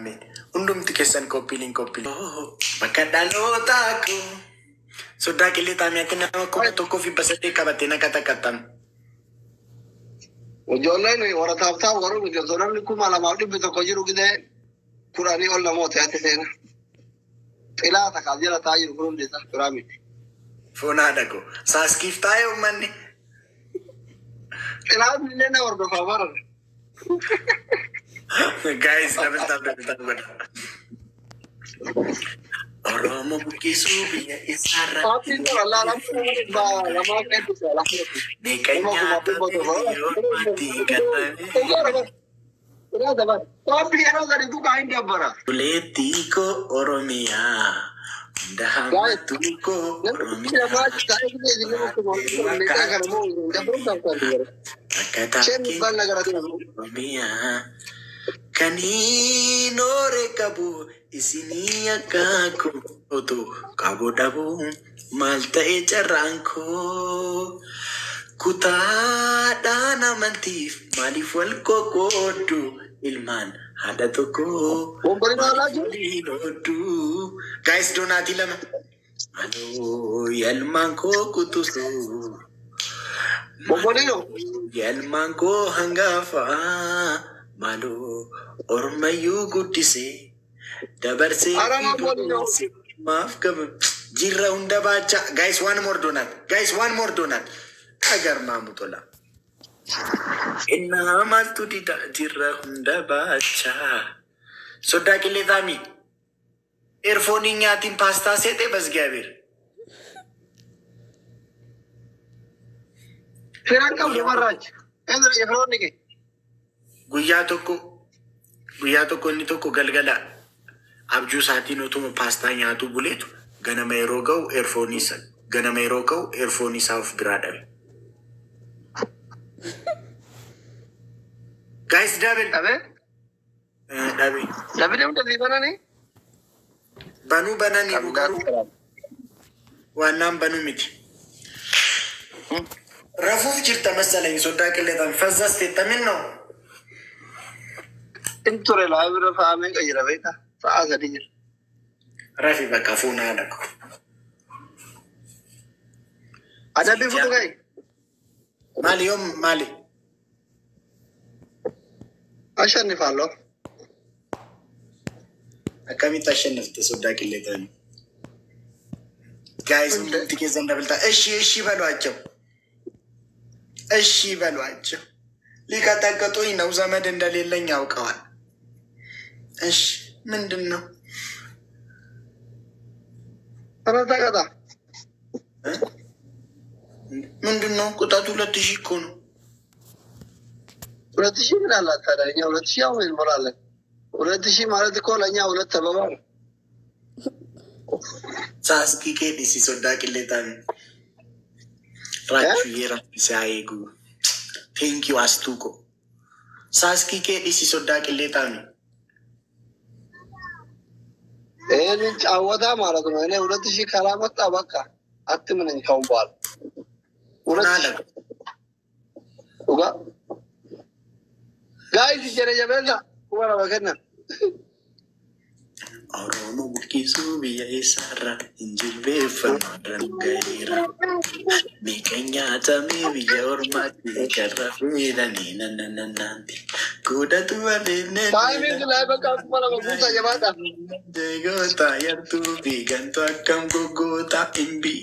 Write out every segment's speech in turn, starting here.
Hundumti keessan copy link, copy link. Bakka dhalootaa koo. Soddaa qillee taamiyaatti nama 1800 qabattee na qaxaqaxxam. Ijoolleen warra taaptaa warra nuti osoo namni 2100 jiru gidee 10 ol namoota yaatti seena. Xilaa takkaaf jala taa'aa jiru kun hundi isaa biraa miti. Foon haadha koo. Saaskiif taa'ee uummanni. Xilaan illee na hordofaa baran. Guys, double tap, double tap godha. Oromoo buqqisuu biyya isaarra. Paappiin kun allaa namni nama 200 hedduu jaalatu. Meeqa Nama kuma nyaata 700. biyya ormaatti gatame. Paappi yeroo gadi tuqaa hin dabbara. Buleetti koo Oromiyaa. Hunda hammattu koo Namni Oromiyaa. lamaa taa'ee illee nama kuma meeqaa kana moo hin dabbaru taa'u gara. Rakkataa Isheen kee bal'aa gara deemu. Oromiyaa. Kaniin oore qabu isinii akkaakuu otoo qabu dhabu maal ta'e carraan koo. Kutaadhaan amantiif maaliif wal qoqqooddu ilmaan haadha tokko Bomboliin maaliif alaa jiru. waliin ooddu. Guys, donaatii lama. Maaloo yalmaan koo kutusu. Bomboliinoo. Maaloo yalmaan koo hangafaa. Maaloo ormayyuu guddisee dabarsee Ara bomboliinoo. maaf qaba. Jirra hunda baachaa. Guys, one more donut. Guys, one more donut. Agar maamu tola. Innaa maaltu dida jirra hunda baachaa. Soddaa qillee taami. Eerfoonii nyaatiin paastaa seetee basgaabeer. Firaan qabdu barraachi. Eenyu firoonni kee? Guyyaa tokko guyyaa tokko inni tokko galgala abjuu isaatiin utuma paastaa nyaatu buleetu ganama yeroo ga'u eerfoonii isa ganama yeroo ga'u eerfoonii isaa of biraa dhabe. Guys, double. Dhabee? Dhabe. Dhabee hunda sii bananii? Banuu bananiiru garuu waannaan banuu miti. Rafuuf jirta መሰለኝ soddaa qilleexaan fazzas teettamin ነው። In ture laa bira sa'a meeqa jira beektaa? Sa'a 3 jira. Rafi bakka fuuna haadha koo. Adabbii futu gahi. Maali yoom maali? Ashanni faalloo. Akkamitti ashannafte soddaa qilleexaan? Guys, hundumti keessan dabaltaa. እሺ እሺ በሏቸው። እሺ በሏቸው። ሊቀጠቅጡኝ ነው። ዘመድ እንደሌለኝ ያውቀዋል። እሺ ምንድን ነው? ተቀጣ። ምንድን ነው ቅጣቱ? 2000 እኮ ነው። 2000 ምን አላት ታዲያ? እኛ 2000 አሁን እንሞላለን። 2000 ማለት እኮ ለእኛ ሁለት አበባ ነው። ሳስኪ ኬዲሲ soddaa qilleexaan raachuu raffisee eegu. Thank you astuuko. Saaskii keedhisi soddaa qilleexaan. ይህንን ጫወታ ማለት ነው። እኔ 2000 ካላመጣ በቃ አትምነኝ ካሁን በኋላ 2000 dhugaa guys jedhe jabeessa 2000 kenna. Oromoo buqqisuu biyya eessaarra hin jilbeeffannu har'aan gaheera. Meeqa nyaatamee biyya ormaatti karra feedanii nanananaanti. Godhatu barreenne. Taayimiin silaa bakka 2000 guutaa jabaadha. Goota yartuu fi gantu akkam goggoota himbi.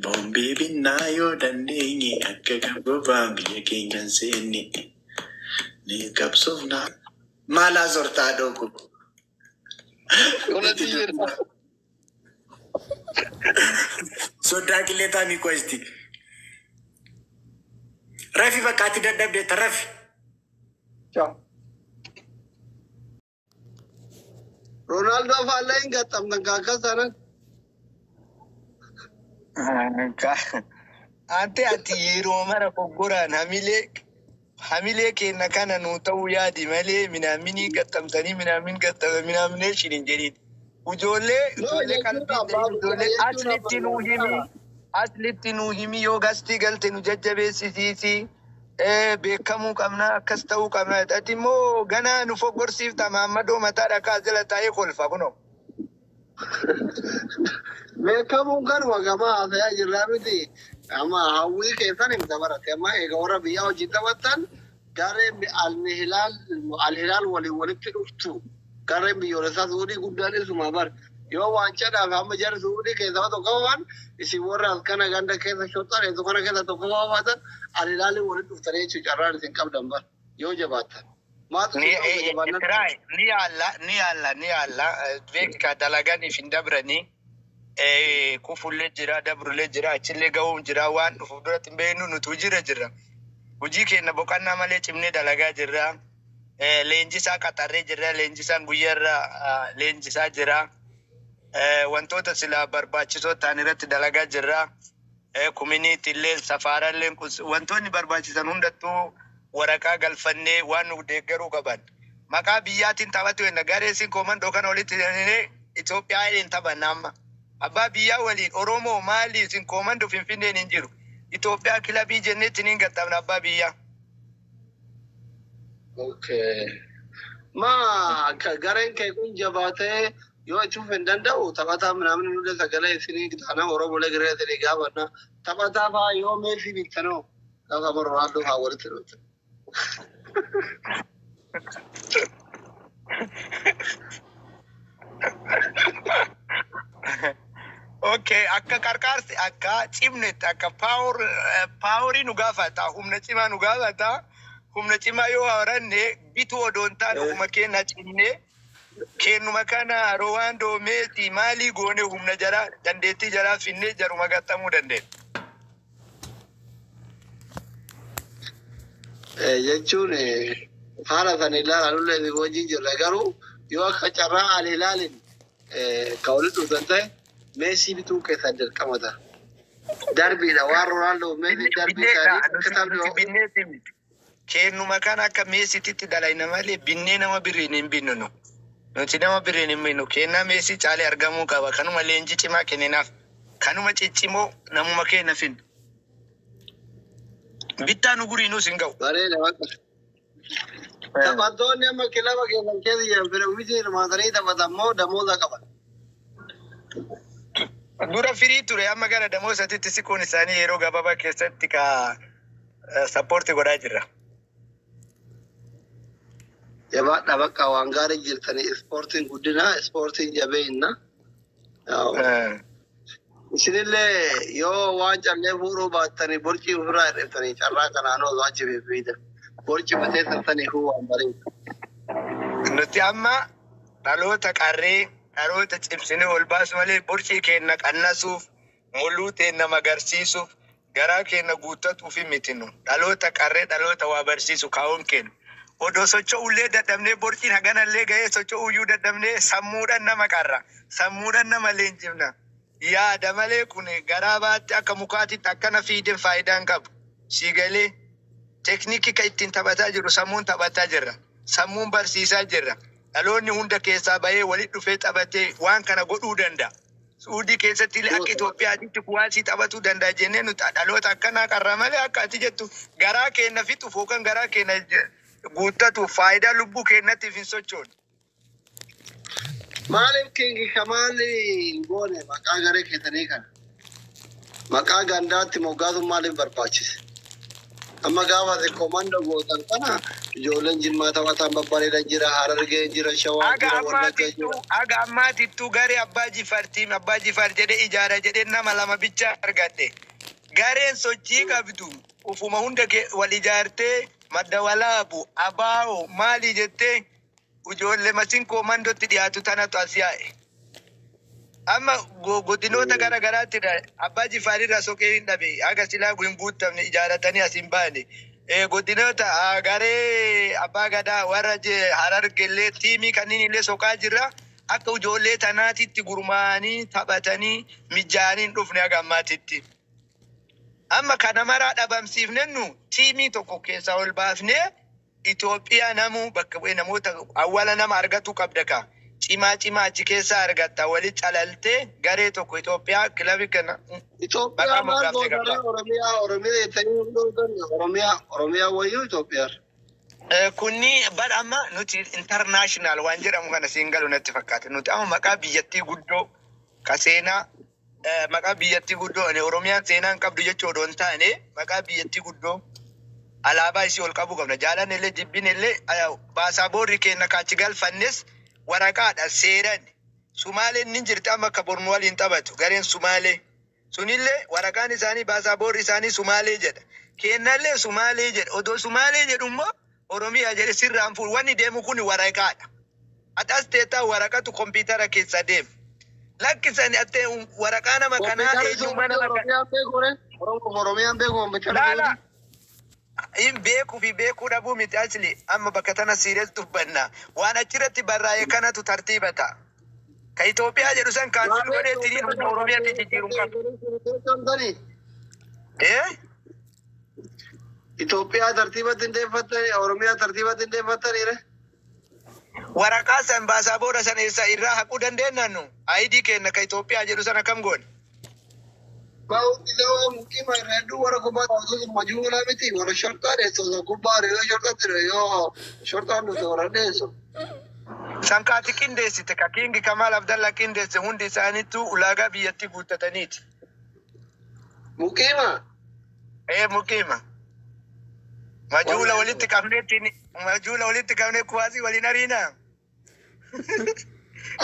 Boombii binnaa yoo dandeenye akka gabobaan biyya keenya hin seenne. Ni qabsoofna. Maal azortaa dhooku? 2000 jira. Soddaa qilleetaa mi qosti. Rafi bakka ati dadhabdeetta rafi. Ciao. Ronaldo faallee hin gaxxamtan kan akkas taanaan. Ante ati yeroo mara foggoraan hamilee kenna kana nuu ta'uu yaadi malee minaaminii gaxxamtanii minaamin gaxxame minaaminee shin hin jedhin. Ijoollee No, ijoollee jechuun qalbii abbaa ta'e ijoollee jechuun aslitti abbaa nuu himi aslitti nuu himi yoo gastii galte nu jajjabeessisiisi. Beekamuu qabna, akkas ta'uu qabna. Ati immoo ganaa nu foggorsiifta. Maammadoo mataa dhakaa jala taa'ee kolfa kunoo. Beekamuun kanuma gamaa haasayaa jirraa miti. Amma hawwii keessan himta barate. Amma eega warra biyyaa wajjin taphattan gareen Al-Hilaal waliin walitti dhuftu. Gareen biyyoolessaa Suudii guddaan isuma bar. Yoo waancaadhaaf amma jarri Suudii keessaa tokko qaban, isin warra as kana ganda keessa shoxxan eessu kana keessa tokko qabaatan, Al-Hilaaliin walitti dhuftanii jechuun carraan isin qabdan bar. Yoo jabaattan. Maaltu Ni isin qabda jabaannaan? Try, ni yaalla, ni yaalla, ni yaalla. Beekaa dalaganiif hin dabranii. Kufullee jira, dabrullee jira, achillee ga'uun jira. Waan dhufuuf duratti hin beeknu, nuti hojiirra jirra. Hojii keenya boqonnaa malee cimnee dalagaa jirra. Leenjisaa qaxarree jirra. Leenjisaan guyyaarra leenjisaa jira. Wantoota silaa barbaachisoo ta'an irratti dalagaa jirra. Community illee, safaarallee, wantoonni barbaachisan hundattuu waraqaa galfannee waan nu deeggaruu qaban. Maqaa biyyaatiin taphatu jenna. Garee siin koomandoo kana walitti hidhannee Itoophiyaa hin taphanna amma. Abbaa biyyaa waliin Oromoo maali isin koomandoo Finfinneen hin jiru. Itoophiyaa kilabii jenneetti ni gaxxamna abbaa biyyaa. Okay. Ma gareen kee kun jabaatee yoo itti fufuu hin danda'u, taphataa minaamin nullee sagalee isinii taana, Oromoo giree isinii gaafanna. Taphataa fa'aa yoo Meesii bittanoo gaafa Roonaaldoo fa'aa walitti dhufte. Okay, akka qarqaarsi akka cimnetti akka powerii nu gaafata, humna cimaa nu gaafata. Humna cimaa yoo horanne bituu odoo hin taane ofuma keenya cimnee kennuma kana Roonaaldoo, Meesii maalii goone humna jaraa dandeettii jaraa finnee jaruma gaxxamuu dandeenya. Jechuun haala san ilaalaa nullee wajjin jirra, garuu yoo akka carraa Al Hilaalin ka walitti dhuftan ta'e, Meesii bituu keessan dirqama ta'a. Darbiidha waan Roonaaldoo Meesii darbii isaanii akka taphni. Binneeti miti. Kennuma kana akka Meesiitti dalayna malee binnee nama birriin hin binnu nu. Nuti nama birriin hin binnu. Kennaa Meesii caalee argamuu qaba. Kanuma leenjii cimaa kenninaaf. Kanuma ciccimoo namuma kenna finna. Bittaa nu guriinus hin ga'u. Bareeda bakka. Taphattoonni amma kilaba keessan keessa jiran fira hirmaatanii taphatan moo damooza qaban? Dura firii ture, amma gara damoosatitti siquun isaanii yeroo gabaabaa keessatti ka support godhaa jirra. Jabaadha bakka, waan gaarii jirtanii. Ispoortiin guddina, ispoortiin jabeenya. Isinillee yoo waan callee fuudhuu baattanii borcii ofirraa hir'iftanii carraa kanaan osoo achi fiffiida. Borci matee sassanii fi waan bareedu. Nuti amma dhaloota qarree, dhaloota cimsinee ol baasu malee borcii keenya qannasuuf, moluu teenya magarsiisuuf, garaa keenya guuttatuuf miti nu. Dhaloota qarree, dhaloota waa barsiisu kaa'uun keenya. Odoo socho'ullee dadhabnee, borciin haganallee ga'ee socho'uyyuu dadhabnee, sammuudhaan nama qarra. Sammuudhaan nama leenjifna. Yaada malee kun garaa baatti akka mukaatitti akkana fiideen faayidaa hin qabu. Siigalee teeknikii kan ittiin taphataa jiru sammuun taphataa jirra. Sammuun barsiisaa jirra. Dhaloonni hunda keessaa bahee walitti dhufee taphatee waan kana godhuu danda'a. Suudii keessatti illee akka Itoophiyaatti kuwaasii taphatuu danda'a jennee nuti dhaloota akkanaa qarra malee akka ati jettu garaa keenya fixuuf yookaan garaa keenya guuttatuuf faayidaa lubbuu keenyatiif hin sochoone. Maaliif King Kamaal hin goone maqaa garee keessanii kana? Maqaa gandaatti moggaasuun maaliif barbaachise? Amma gaafa ati komando gootan kana ijoolleen Jimmaa taphataan babbareedan jira, Harargeen jira, Shawaan Aga jira, Wallagga ammaatittuu jira. Aga ammaatittuu garee Abbaa Jifaar, team Abbaa Jifaar jedhee ijaara jedhee nama lama bicha argadhe. Gareen sochii qabdu ufuma hunda wal ijaartee madda walaabu abaa'o maali jettee ijoollee masiin koomandootti dhiyaatu tanatu as yaa'e. Amma godinoota gara garaatti Abbaa Jifaarirraa soqee hin dhabe, haga silaa hin guutamne ijaaratanii as hin baane. Godinoota garee Abbaa Gadaa warra Harargellee tiimii kanneen illee soqaa jirra. Akka ijoollee tanaatitti gurmaa'anii taphatanii mijaa'anii hin dhufne haga ammaatitti. Amma kana maraa dhabamsiifnennu tiimii tokko keessaa ol baafnee Itoophiyaa namuu bakka bu'ee namoota awwaala nama argatu qabda ka. Cimaa cimaa achi keessaa argatta wali calaltee garee tokko Itoophiyaa kilabii kana Itoophiyaa maqaa maal moggaaftee gootaree qabda. Oromiyaa Oromiyaa jettanii hin gootan Oromiyaa Oromiyaa wayyuu Itoophiyaa. Kunni bara amma nuti international waan jedhamu kana siin galu natti fakkaate. Nuti amma maqaa biyyattii guddoo ka seenaa maqaa biyyattii guddoo ani Oromiyaan seenaa hin qabdu jechuu odoo hin taane maqaa biyyattii guddoo alaabaa isii ol qabuu qabna. Jaalanne illee jibbine illee baasaboorri keenya kaachi galfannes waraqaadha seeran. Sumaaleen ni jirti amma akka bornu waliin taphatu gareen Sumaalee. Sunillee waraqaan isaanii baasaboorri isaanii Sumaalee jedha. Kennallee Sumaalee jedha. Odoo Sumaalee jedhu immoo Oromiyaa jedhe sirraan fuudhu. Wanni deemu kun waraqaadha. Ati as teettaa waraqatu kompiitara keessa deema. Lakkisani attee waraqaa nama kanaa Kompiitarri eenyummaa nama kanaa. Oromiyaan beeku ree? Oromiyaan beeku kompiitarri Laala. In beekuu fi beekuu dhabuu miti asli amma bakka tana siires dubbanna. Waan achirratti barraa'e kanatu tartiiba ta'a. Ka Itoophiyaa jedhu san cancel godheetiin humna Oromiyaatti jijjiiruun qabu. Eh? Itoophiyaa tartiibatti hin deeffattanii Oromiyaa tartiibatti hin deeffattanii ree? Waraqaa san baasaa booda san eessa irraa haquu dandeenya nu? ID kenna ka Itoophiyaa jedhu sana kam goone? Bahuun isaa muqima irra hedduu warra kubbaa taphatu majuulaa miti warra shorxaa dheessu kubbaa yoo shorxatti yoo shorxaan dhufte warra dheessu. Sankaati qindeessite ka Kingi Kamaal Abdallaa qindeesse hundi isaaniitu ulaagaa biyyattii guuttataniiti. Muqima. Ee muqiima. Majuula walitti qabneetti majuula walitti qabnee kuwaasii waliin ariinaa.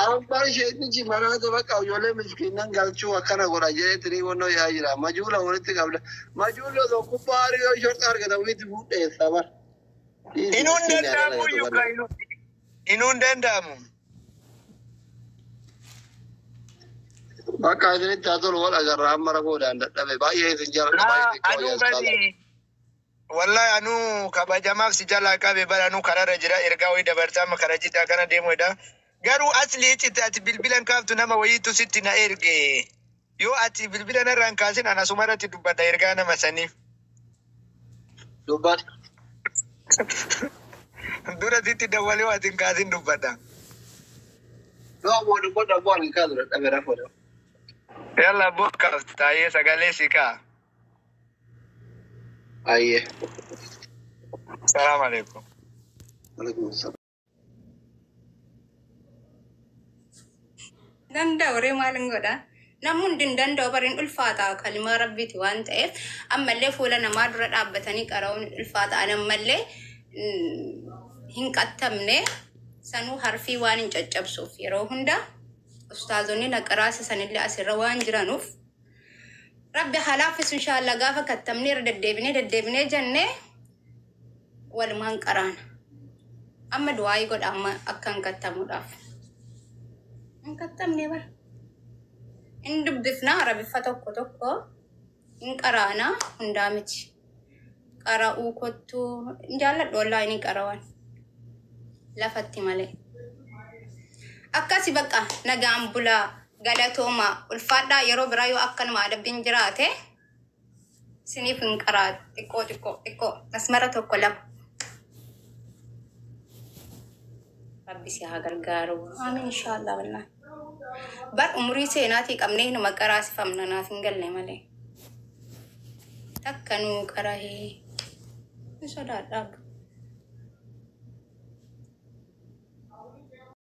Abbaan isheetichi manaatu bakka ijoollee miskiinan galchuu akkana godha jedheetini wannoo yaa jira. Majuula walitti qabda. Majuulli osoo kubbaa yoo shorxa argatan walitti fuudheessa bara. Inuun danda'amu iyyuu inuun danda'amu. Bakka isinitti haa tolu wal agarra amma rakoodhaan dadhabe baay'ee isin jaalladha baay'ee isin Anuu kabaja. gadi wallahi anuu kabajamaaf si jalaa qabe bara anuu karaarra jira ergaa wayii dabarsaa amma karaa jiddaa kana deemuudha. Garuu asli iccitti ati bilbilan kaaftu nama wayiitu sitti na erge. Yoo ati bilbila narraa hin kaasin ana asumarratti dubbadha ergaa nama saniif. Dubbadha. Dura sitti dawwalee ati hin kaasin dubbadha. Yoo ammoo dubbadha bu'aan hin kaasu dadhabe rakoodha. Yalla bokkaaf taa'ee sagalee si kaa. Ayyee. Salaam alaikum. Alaikum salaam. Danda'u ree maal hin godha? Namni hundi hin danda'u bariin ulfaata kalimaa rabbiiti waan ta'eef ammallee fuula namaa dura dhaabbatanii qara'uun ulfaata. Ani ammallee hin qattamne sanuu harfii waan hin caccabsuuf yeroo hunda ustaazonni na qaraasisanillee asirra waan jiranuuf rabbi haa laaffisu inshaallah gaafa kattamnee irra deddeebinee deddeebinee jennee walumaan qaraana. Amma du'aayii godha amma akka hin kattamuudhaaf. Hin kattamne bara. Hin dubbifna arabiffa tokko tokko hin qaraana hundaa miti. Qara'uu kottuu hin jaalladhu wallaahi ni qara'an lafatti malee. Akkasi bakka nagaan bulaa galatooma ulfaadhaa yeroo biraa yoo akkanuma adabbiin jiraate siniif hin qaraa xiqqoo xiqqoo xiqqoo masmara tokko lama. Rabbi si haa gargaaru. Amiin inshaallah wallaahi. Bar umurii seenaatii qabnee hinuma qaraasifamna naaf hin galle malee. Takka nuu qarahee. Hin sodaadhaa.